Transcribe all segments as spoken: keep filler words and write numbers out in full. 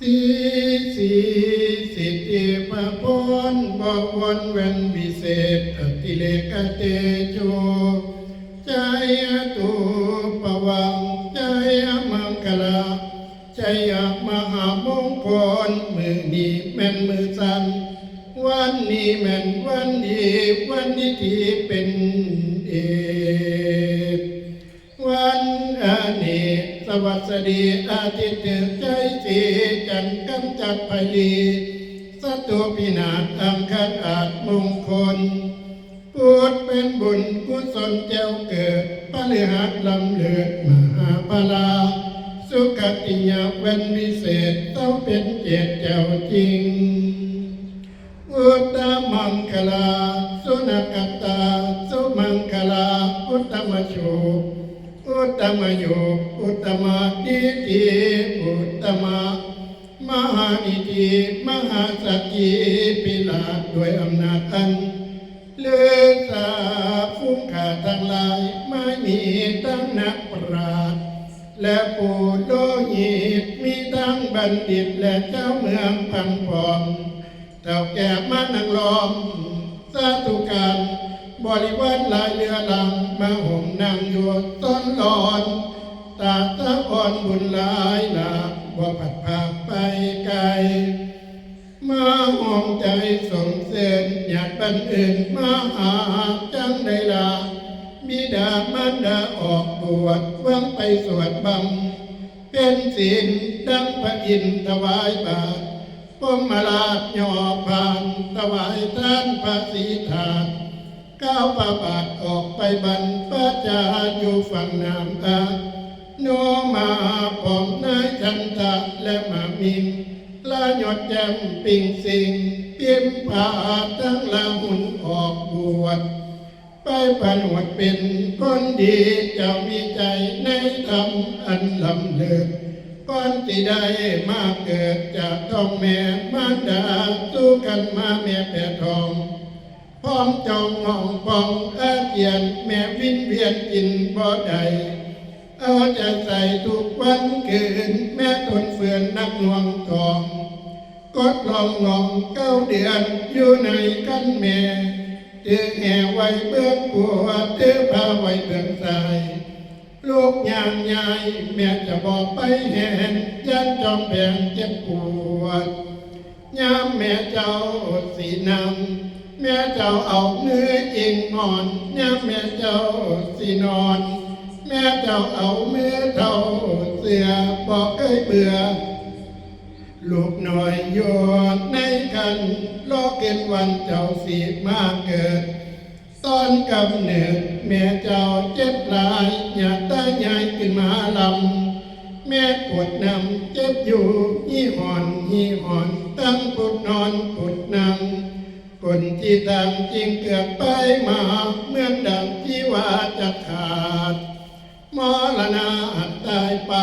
สีสีสิทธิพระพรบ่วนแว่นวิเศษอติเลกเตโช จายตุปวังจายมังคลา ชัยมหามงคล มื้อนี้แม่นมื้อสัน วันนี้แม่นวันดี วันดีที่เป็นเอก วันอเนกสวัสดีอาทิตย์ถือใจสีจันทร์กำจัดภัยลีศัตรูพินาศอังคารอาจมงคล พุธเป็นบุญกุศลแจ้วเกิด พฤหัสล้ำเลิศมหาพลา สุขติยาวันวิเศษเต้าเป็นเจตแจ้วจริง อุตตมังคลา สุนกตา สุมังคลา อุตตมโชค อุตตมโยค อุตตมาดีดี อุตตมา มหานิธิ มหาสักขีพิลาภด้วยอำนาจอันเลิศสา ฝูงข้าทั้งหลาย ไม่มีทั้งนักปราชญ์และปุโรหิต มีทั้งบัณฑิตและเจ้าเมืองพังพรอม เฒ่าแก่มานั่งล้อม สาธุการ บริวารหลายเรือลำ มาห่มนั่งอยู่ต้นร้อน ตาสะอ่อนบุญหลายหลาก บ่ผัดพรากไปไกล มาห่มใจสมเสริญ ญาติบันอื่นมาหาจังได้ลา บิดามารดาออกบวช หวังไปสวดบำเพ็ญศีล ดังพระอินทร์ถวายบาตร พรหมราชย่อผ่าน ถวายทานพระศรีถาด ก้าวพระบาทออกไปบรรพชา อยู่ฝั่งน้ำอาโนมา พร้อมนายฉันทะและมามิง ลายศแจ่มปิงสิง พิมพาทั้งลาหุนออกบวช ไปผนวดเป็นคนดี เจ้ามีใจในธรรมอันล้ำเลิศ ก่อนที่ได้มาเกิดจากท้องแม่มารดา สู่คันมาแม่แปดท้อง พร้อมจองห้องปองอาเจียน แม่วินเวียนกินบ่ได้ เอาใจใส่ทุกวันคืน แม่ทนเฟื่อนหนักหน่วงท้อง กดลองลองเก้าเดือน อยู่ในครรภ์แม่ ถือแห่ไว้เบื้องขวา ถือพาไว้เบื้องซ้าย ลูกย่างย้าย แม่จะบอกไปแหน ย่านจอมแผงเจ็บปวด ยามแม่เจ้าสินั่ง แม่เจ้าเอามืออิงหมอน ยามแม่เจ้าสินอน แม่เจ้าเอามือเท้าเสื่อ บ่เคยเบื่อ ลูกน้อยอยู่ในครรภ์ รอเกินวันเจ้าสิมาเกิด ตอนกำเนิดแม่เจ้าเจ็บหลาย ญาติตายายขึ้นมาลำ แม่ปวดนำเจ็บอยู่ ฮี่หอน ฮี่หอน ทั้งปวดนอนปวดนั่ง คนที่ทางจริงเกือบไปมา เหมือนดังที่ว่าจะขาด มรณะตายไป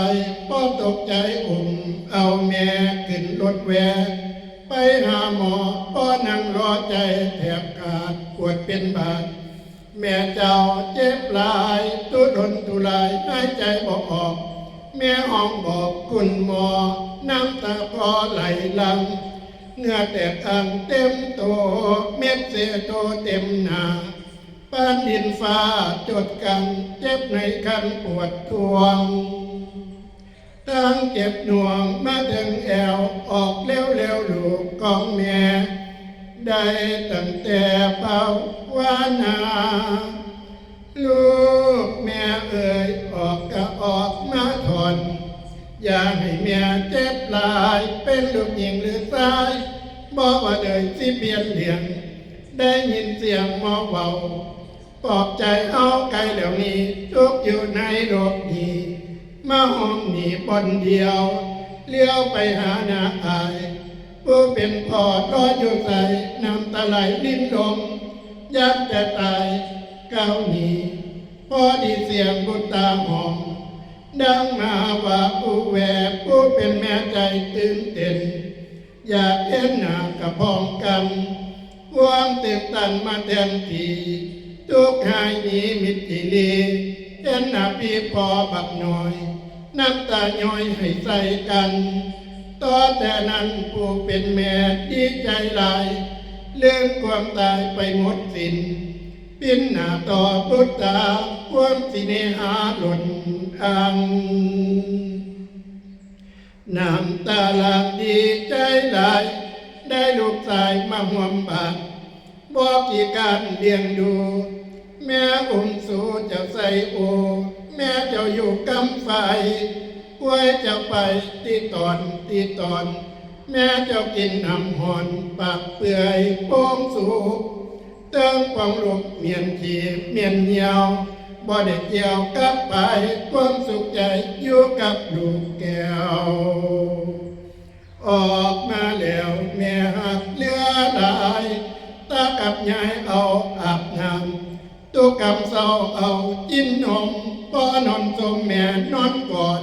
พ่อตกใจอุ้มเอาแม่ขึ้นรถแวะ ไปหาหมอ พ่อนั่งรอใจแทบขาด ปวดเป็นบาด แม่เจ้าเจ็บหลาย ทุรนทุราย หายใจบ่ออก แม่ห้องบอกคุณหมอ น้ำตาพ่อไหลหลั่ง เหงื่อแตกอังเต็มตัว เม็ดเสโทเต็มหน้า ปานดินฟ้าจดกัน เจ็บในครรภ์ปวดทวง ทั้งเจ็บหน่วงมาถึงแอว ออกเร็วๆ ลูกของแม่ ได้ตั้งแต่ภาวนา ลูกแม่เอ๋ย ออกก็ออกมาถอน อย่าให้แม่เจ็บหลาย เป็นลูกหญิงหรือชาย บ่ว่าเลยสิเปลี่ยนเรื่อง ได้ยินเสียงหมอเว้า ปลอบใจเอาไกลแล้วนี้ ทุกข์อยู่ในโลกนี้ มาห้องนี้บ่อนเดียว เลี้ยวไปหาหน้าอาย ผู้เป็นพ่อรออยู่ใส น้ำตาไหลรินลง อยากจะตายก้าวนี้ พอดีเสียงบุตรตาหอม ดังมาว่าอู้แว ผู้เป็นแม่ใจตื่นเต้น อยากเห็นหน้ากะพ้องกัน ความตื่นตันมาแทนที่ ทุกข์หายหนีมิตรที่ลี เห็นหน้าพี่พ่อบักน้อย น้ำตาย้อยให้ใส่กัน ต่อแต่นั้นผู้เป็นแม่ดีใจหลาย ลืมความตายไปหมดสิ้น ปิ้นหน้าต่อบุตรา ความสิเนหาล้นอ่าง น้ำตาหลั่งดีใจหลาย ได้ลูกชายมาห่วมบ้าน บ่ขี้คร้านเลี้ยงดู แม่อุ้มสู่เจ้าใส่โอ แม่เจ้าอยู่กำไฟ กล้วยเจ้าไปติตอนติตอน แม่เจ้ากินน้ำห่อน ปากเปื่อยโป่งสุก เติงของลูกเมียนขี้เมียนเหี่ยว บ่ได้เกี่ยวกับไผ ความสุขใจอยู่กับลูกแก้ว ออกมาแล้วแม่ฮักเหลือหลาย ตากับยายเอาอาบน้ำ ทุกค่ำเช้าเอากินนม ป้อนนมสมแม่นอนกอด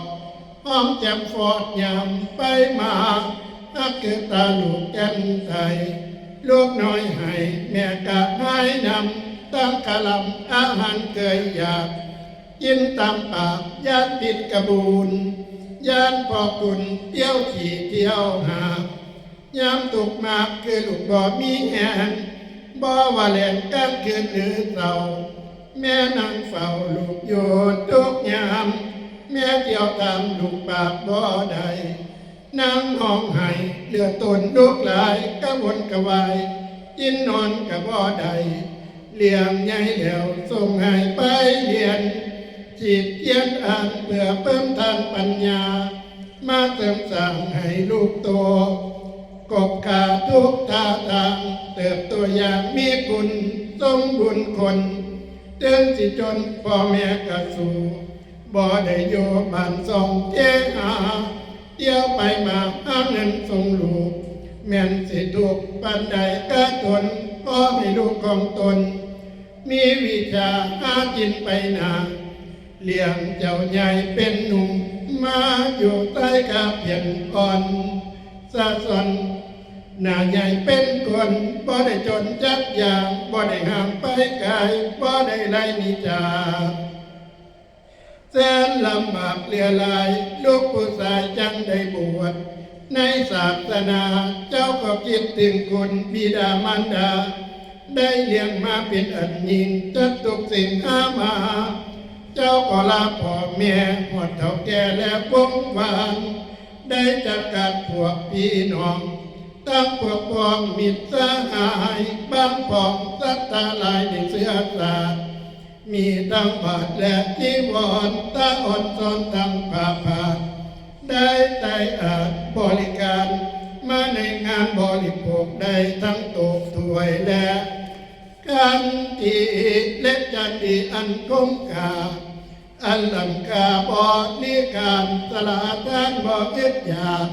หอมแก้มฟอดยามไปมา ฮักคือตาลูกแก้มไต ลูกน้อยให้แม่กะหายนำ ตั้งกะหล่ำอาหารเคยอยาก กินตามปากย่านผิดกะบูน ย่านพ่อคุณเที่ยวขี้เที่ยวหา ยามทุกข์มากคือลูกบ่มีแฮง บ่ว่าแลงกลางคืนหรือเช้า แม่นั่งเฝ้าลูกอยู่ทุกยาม แม่เที่ยวถามลูกปากบ่ได้ นั่งฮ้องไห้เหลือตนลูกหลาย กะวนกะวาย กินนอนกะบ่ได้ เลี้ยงใหญ่แล้วส่งให้ไปเรียน ขีดเขียนอ่านเพื่อเพิ่มทางปัญญา มาเสริมสร้างให้ลูกโต กบขาทุกท่าทาง เติบโตอย่างมีคุณ สมบูรณ์คน เติมสิจนพ่อแม่กะสู่ บ่ได้อยู่บ้านซ่องเจหา เที่ยวไปมาหาเงินส่งลูก แม่นสิทุกข์ปานใดกะทน ขอให้ลูกของตน มีวิชาหากินไปหน้า เลี้ยงเจ้าใหญ่เป็นหนุ่ม มาอยู่ใต้กาเพียนอ่อน สะสอน หน้าใหญ่เป็นคน บ่ได้จนจักอย่าง บ่ได้ห่างไปไกล บ่ได้ไล่หนีจาก แสนลำบากเหลือหลาย ลูกผู้ชายจังได้บวช ในศาสนา เจ้าก็คิดถึงคุณบิดามารดา ได้เลี้ยงมาเป็นอันยิ่ง จัดทุกสิ่งหามา เจ้าก็ลาพ่อแม่ ฮอดเฒ่าแก่และวงวาน ได้จัดการพวกพี่น้อง ทั้งพวกพ้องมิตรสหาย บางพ้องศรัทธาหลายในเชื้อชาติ มีทั้งบาทและจีวร ตาอ่อนซ้อนทั้งผ้าผาด ได้ไถ่อาดบริการ มาในงานบริโภคได้ทั้งโต๊ะถ้วยและ ขันที และจานดีอันคมค่า อันล้ำค่าบริการ สละทานบ่อึดอยาก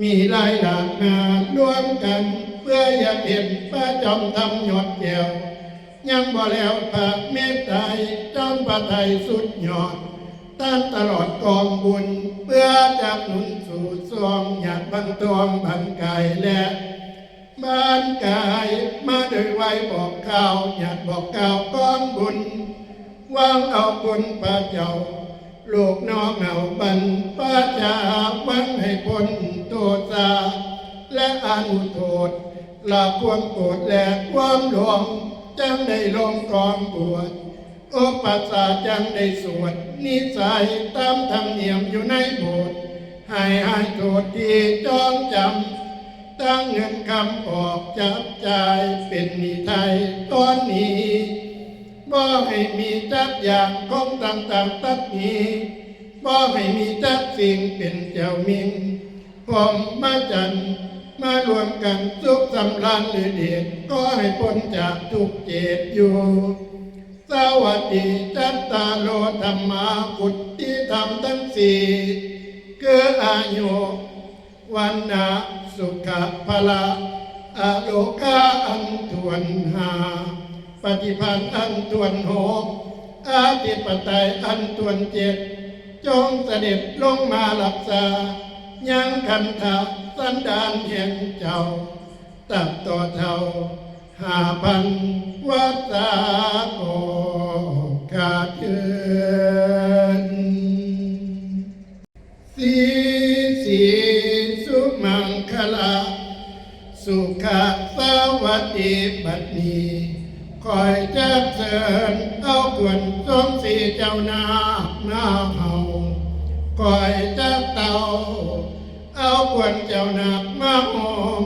มีหลายหลากหน้ารวมกัน เพื่ออยากเห็นพระจอมธรรมยอดแก้ว ยังบ่แล้วพระเมตไตร จอมพระทัยสุดยอด ต้านตลอดกองบุญ เพื่อจะหนุนสู่ส่วง อยากบังทองบังกายและ บ้านกาย มาโดยไวบอกข่าว อยากบอกข่าวกองบุญ หวังเอาคุณพระเจ้า ลูกน้องเอาบรรพชา หวังให้พ้นโทษา และอนุโทษ ละความโกรธและความหลง จังได้ลงกองบวช อุปัสสาจังได้สวด นิสัยตามธรรมเนียมอยู่ในโบสถ์ ให้หายโทษที่จองจำ ตั้งเงินคำออกจับจ่าย เป็นหนี้ไทยตอนนี้ บ่ให้มีจักอย่าง คงต่างๆตัดหนี้ บ่ให้มีจักสิ่งเป็นเจ้ามิง พรหมจันทร์ มารวมกันสุขสำราญหรือเดช ขอให้พ้นจากทุกข์เจตอยู่ สวัสดีจัตตาโลธรรมา วุฒิธรรมทั้งสี่ คืออายุ วันนะ สุขะ พละ อโลกาอันถ้วนห้า ปฏิภาณอันถ้วนหก อธิปไตยอันถ้วนเจ็ด จงเสด็จลงมารักษา ยังคันธะสันดานแห่งเจ้า ตับต่อเท่าห้าพันวัตตาก็ขาดเกิน สีสีสุ ละ สุขสวัสดีบัดนี้ ข้อยจักเชิญเอากวนสมศรีเจ้านาคมาเฮา ข้อยจักเต้าเอากวนเจ้านาคมาหอม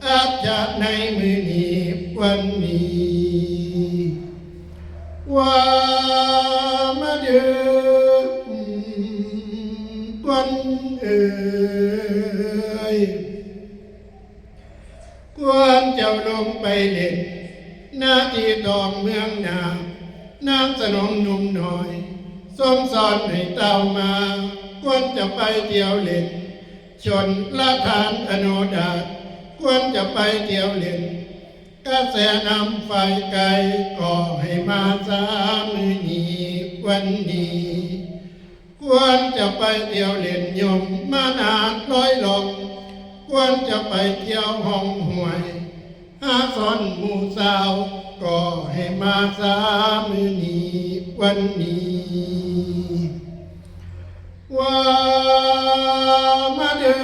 อาจจะในมื้อนี้วันนี้ ว่ามาเด้อ กวนเอ๋ย กวนเจ้าลงไปเล่น หน้าที่ทองเมืองนา นางสนมหนุ่มน้อย สมสอนให้เต้ามา กวนจะไปเที่ยวเล่น ชนละทานอโนดาต กวนจะไปเที่ยวเล่น กระแสน้ำฝ่ายไกล ก็ให้มาสามื้อนี้วันนี้ กวนจะไปเที่ยวเล่นยมมานาดร้อยหลอง กวนจะไปเที่ยวห้องห้วย หาสอนหมู่สาว ก็ให้มาสามื้อนี้วันนี้ ว่ามาเด้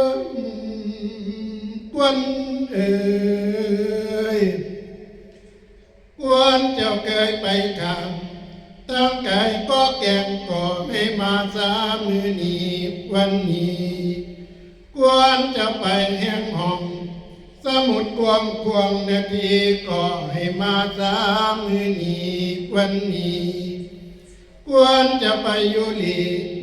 อกวนเอ๋ย กวนเจ้าเคยไปข้าม ทางไกลก็แกง ก็ให้มาสามื้อนี้วันนี้ กวนจะไปแห่งห้อง สมุดกว้างขวางนาที ก็ให้มาสามื้อนี้วันนี้ กวนจะไปอยู่หลี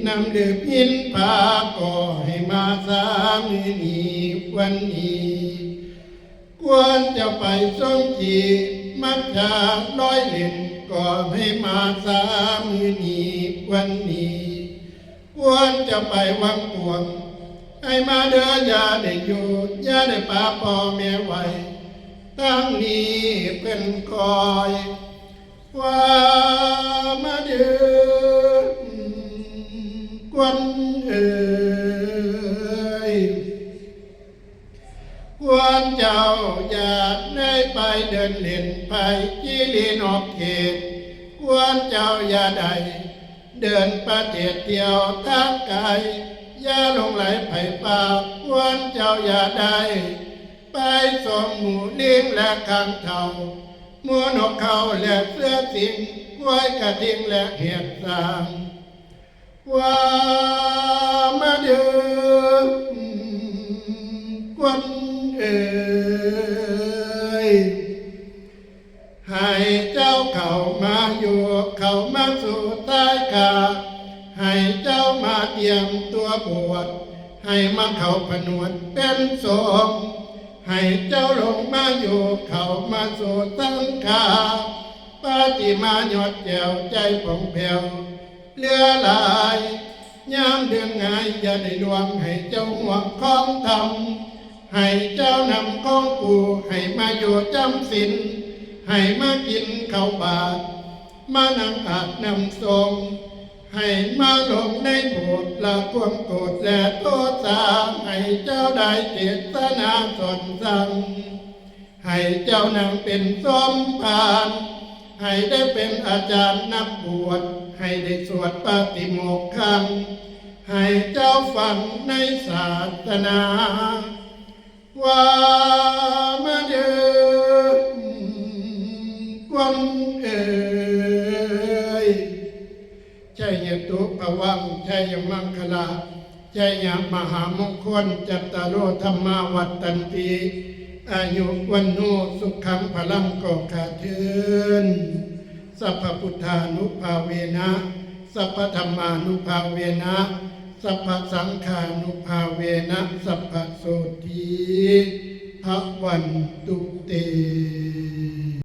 น้ำดื่มหินผา ก็ให้มาสามื้อนี้วันนี้ กวนจะไปสงขี มัจฉาร้อยเล่น ก็ให้มาสามื้อนี้วันนี้ กวนจะไปวังกวาง ให้มาเด้ออย่าได้อยู่ อย่าได้ปาพ่อแม่ไว้ ทั้งนี้เพิ่นคอย ว่ามาเด้อกวนเอ๋ย กวนเจ้าอย่าได้ไปเดินเล่นไปจีรีนอกเขต กวนเจ้าอย่าได้เดินประเทศเที่ยวทางไกล อย่าหลงไหลไผป่า กวนเจ้าอย่าได้ ไปสมหมู่ลิงและข้างเฒ่า หมู่นกเขาและเสือสิง ควายกระทิงและเห็ดสาง ว่ามาเด้อกวนเอ๋ย ให้เจ้าเข้ามาอยู่ เข้ามาสู่ใต้ข้า ให้เจ้ามาเตรียมตัวบวช ให้มาเข้าผนวดเป็นสงฆ์ ให้เจ้าลงมาอยู่ เข้ามาสู่สังฆา ปฏิมายอดแก้วใจผ่องแผ้ว เหลือหลาย ยามเดือนหงายอย่าได้ล่วง ให้เจ้าห่วงของธรรม ให้เจ้านำของกู ให้มาอยู่จำศีล ให้มากินข้าวบาตร มานั่งอาบน้ำสงฆ์ ให้มาลงในโบสถ์ ละความโกรธและโทสะ ให้เจ้าได้เจตนาสอนสั่ง ให้เจ้านั่งเป็นสมภาร ให้ได้เป็นอาจารย์นักบวช ให้ได้สวดปาฏิโมกขัง ให้เจ้าฟังในศาสนา ว่ามาเด้อกวนเอ๋ย ชัยยะตุพวัง ชัยยะมังคละ ชัยยะมหามงคล จัตตาโรธัมมาวัตตันติ อายุวัณโณสุขังพลัง ก็ขอเชิญ สัพพพุทธานุภาเวนะ สัพพธรรมานุภาเวนะ สัพพสังฆานุภาเวนะ สัพพโสตถีพวันตุเต